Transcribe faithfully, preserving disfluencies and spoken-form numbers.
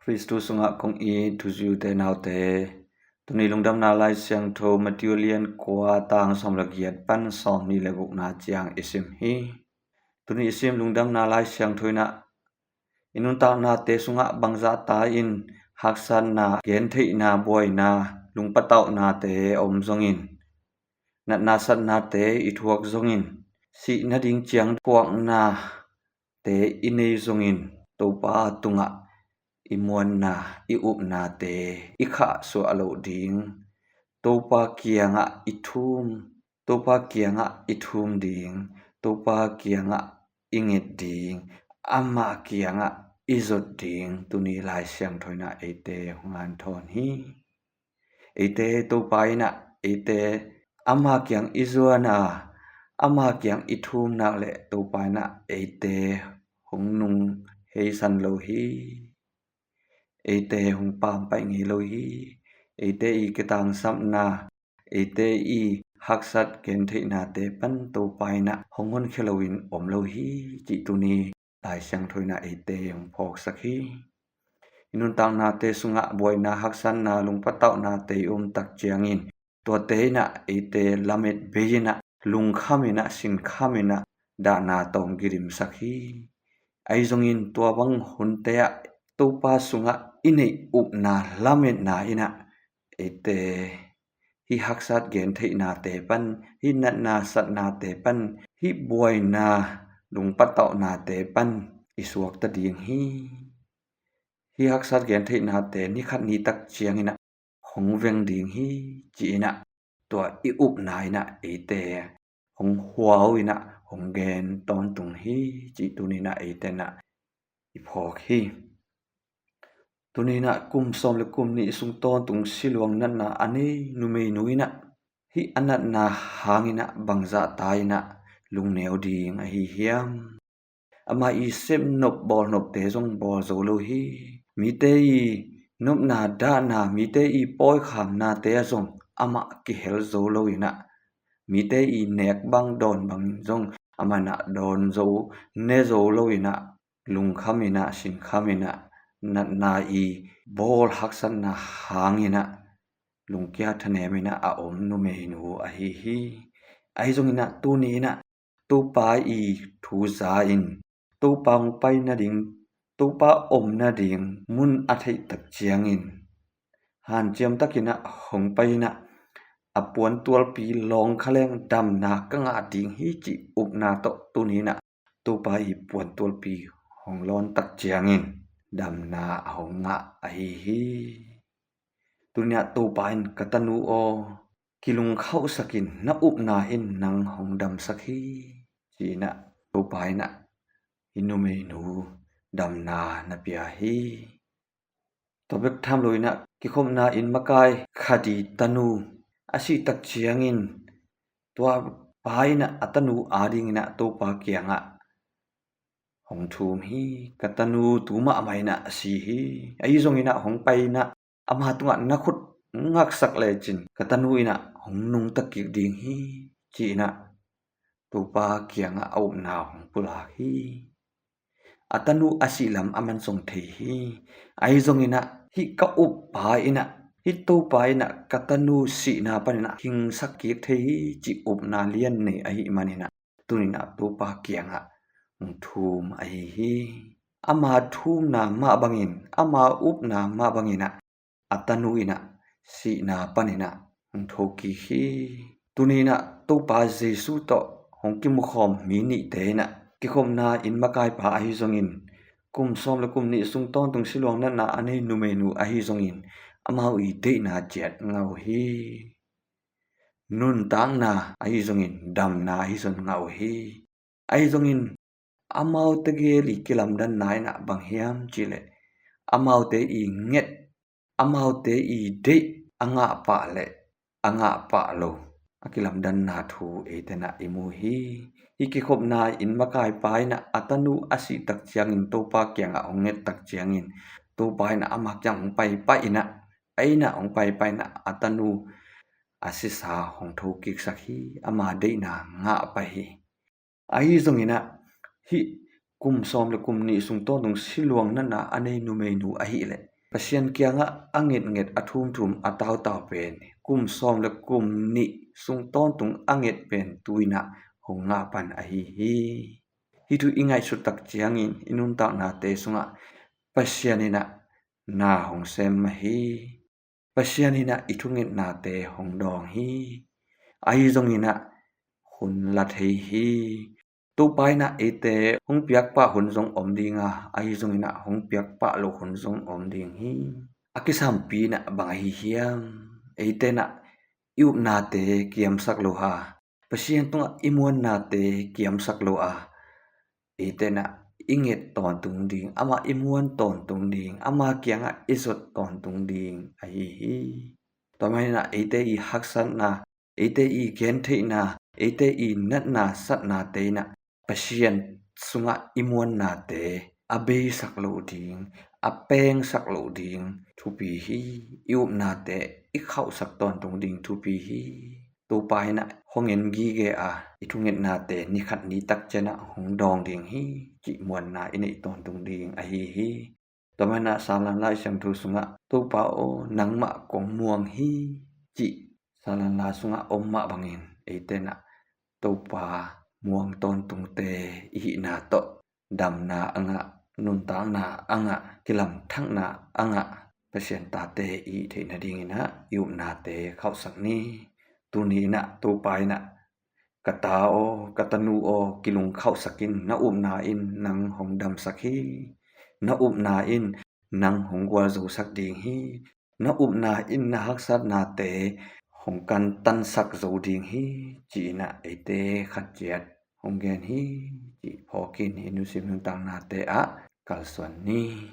Khristu sungah kong it u ute naute, tuni lungdamna Lai Siangtho Matthew lian kua, tang sawm le giat pan sawm nih le gukna ciang i sim hi. Tuni i sim lungdamna Lai Siangtho in ah, i nuntaknate sungah bangzah ta in haksatna, gentheihna, buaina, lungpatauhnate om zongin, natna satnate i thuak zongin, sih nading ciang thuaknate i nei zongin, Topa tungah i muanna, i upnate i khahsuah loh ding, Topa kiangah i thum, Topa kiangah i thum ding, Topa kiangah i nget ding, Ama kiangah i zot ding, tuni Lai Siangtho in ah eite hong hanthawn hi. Eite Topa in ah, eite Ama kiang i zuan a, Ama kiang i thum nak leh Topa in ah eite hong nung heisan lo hi. Eite hong paampaih ngei lo hi. Eite i kitangsapna, eite i haksat gentheihnate pan Topa in ah hong honkhia loin om lo hi, cih tuni Lai Siangtho in ah eite hong phawksak hi. I nuntaknate sungah buaina, haksatna, lungpatauhnate i om tak ciangin, tuate in ah eite lamet bei in ah, lungkham in ah, sinkham in ah, dahna tawh hong kidimsak hi. Ahi zongin tua bang hunte ah Topa sungah i neih upna, lametna in ah eite hih haksat gentheihnate pan, hih natna satnate pan, hih buaina, lungpatauhnate pan i suakta ding hi. Hih haksat gentheihnate ni khat ni tak ciangin ah hong veng ding hi, ci-in ah tua i upna in ah eite hong huau in ah hong gen tawntung hi, cih tuni in ah eite in ah i phawk hi. Tuni in ah kum sawm le kum nih sung tawntung siluang natna a nei numeinu in ah, hih a natna hangin ah bangzah ta in ah lungneu ding ahi hiam? Amah i sepnop bawlnopte zong bawl zo lo hi. Mite i nopna dahna, mite i pawikhamnate ah zong amah kihel zo lo in ah, mite i nek bang dawn bang zong amah in ah dawn zo, ne zo lo in ah, lungkham in ah, sinkham in ah, natna i bawl haksatna hangin ah lungkia thanem in ah a om numeinu ahi hi. Ahi zongin ah tuni in ah Topa i thu za in, Topa hong pai nading, Topa om nading mun a theih tak ciangin, hanciam takin ah hong pai in ah, a puantualpi lawng kha leng damna ka ngah ding hi, cih upna tawh tuni in ah Topa i puantualpi hong lawn tak ciangin damna a hong ngah ahi hi. Tuni in ah Topa in, ka tanu aw, kilungkhauhsak in, na upna in nang hong damsak hi, ci-in ah Topa in ah hih numeinu damna na pia hi. Tua bek tham lo in ah kikhopna inn makai khat i tanu a sih tak ciangin, tua pa in ah a tanu adingin ah Topa kiangah hong thum hi. Ka tanu tu mahmah in ah a si hi. Ahi zongin ah hong pai in ah ama tungah na khut ngaksak lecin ka tanu in ah hong nungta kik ding hi, ci-in ah Topa kiangah a upna hong pulak hi. A tanu a sih lam aman zong thei hi. Ahi zongin ah hih ka uppa in ah, hih Topa in ah ka tanu sihna panin ah hingsak kik thei hi, cih upna lian nei ahih manin ah tuni in ah Topa kiangah hong thum ahi hi. Ama thumna mah bangin, ama upna mah bangin ah a tanu in ah sihna panin ah hong thokik hi. Tuni in ah Topa Jesu tawh hong kimukhawm mi nihte in ah, kikhopna inn makaipa ahi zongin, kum sawm le kum nih sung tawntung siluang natna a nei numeinu ahi zongin, amau i deihna ciat ngah uh hi. Nuntakna ahi zongin, damna ahi zong ngah uh hi. Ahi zongin amaute gel i kilamdanna in ah bang hiam cih leh, amaute i nget, amaute i deih a ngah pah leh a ngah pah lo a kilamdanna thu eite in ah i mu hi. Hih kikhopna inn makaipa in ah a tanu a sih tak ciangin Topa kiangah hong nget tak ciangin, Topa in ah ama kiang hong pai pah in ah, a inn ah hong pai pah in ah a tanu a sisa hong thokiksak hi. Ama deihna ngah pah hi. Ahi zongin ah hih kum sawm le kum nih sung tawntung siluang natna a nei numeinu ahih leh, Pasian kiangah a ngetnget, a thumthum, a tautau pen kum sawm le kum nih sung tawntung a nget pen tu-in ah hong ngah pan ahi hi. Hih thu i ngaihsut tak ciangin i nuntaknate sungah Pasian in ah na hong sem mah hi. Pasian in ah i thungetnate hong dawng hi. Ahi zongin ah hun la thei hi. Topa in ah eite hong piakpah hun zong om ding a, ahi zongin ah hong piakpah loh hun zong om ding hi. A kisampi in ah bang ahi hiam? Eite in ah i upnate kiamsak lo a, Pasian tungah i muannate kiamsak lo a, eite in ah i nget tawntung ding, amah i muan tawntung ding, ama kiangah i zot tawntung ding ahi hi. Tua manin ah eite i haksatna, eite i gentheihna, eite i natna satnate in ah Pasian sungah i muannate a beisak loh ding, a pengsak loh ding thupi hi. I upnate i khauhsak tawntung ding thupi hi. Topa in ah hong en gige a, i thungetnate ni khat ni tak ciang ah hong dawng ding hi, cih muanna i neih tawntung ding ahi hi. Tua manin ah Salan Lai Siangtho sungah, Topa aw, nangmah kong muang hi, cih Salan La sungah om mah bangin eite in ah Topa muang tawntungte i hihna tawh damna a ngah, nuntakna a ngah, kilamthakna a ngah Pasian tate i hih theih nadingin ah i upnate khauhsak ni. Tuni in ah Topa in ah, ka ta aw, ka tanu aw, kilungkhauhsak in, na upna in nang hong damsak hi. Na upna in nang hong gualzosak ding hi. Na upna in na haksatnate hong kantansak zo ding hi, ci-in ah eite khat ciat hong gen hi, cih phawkin i nusia nuntaknate ah kalsuan ni.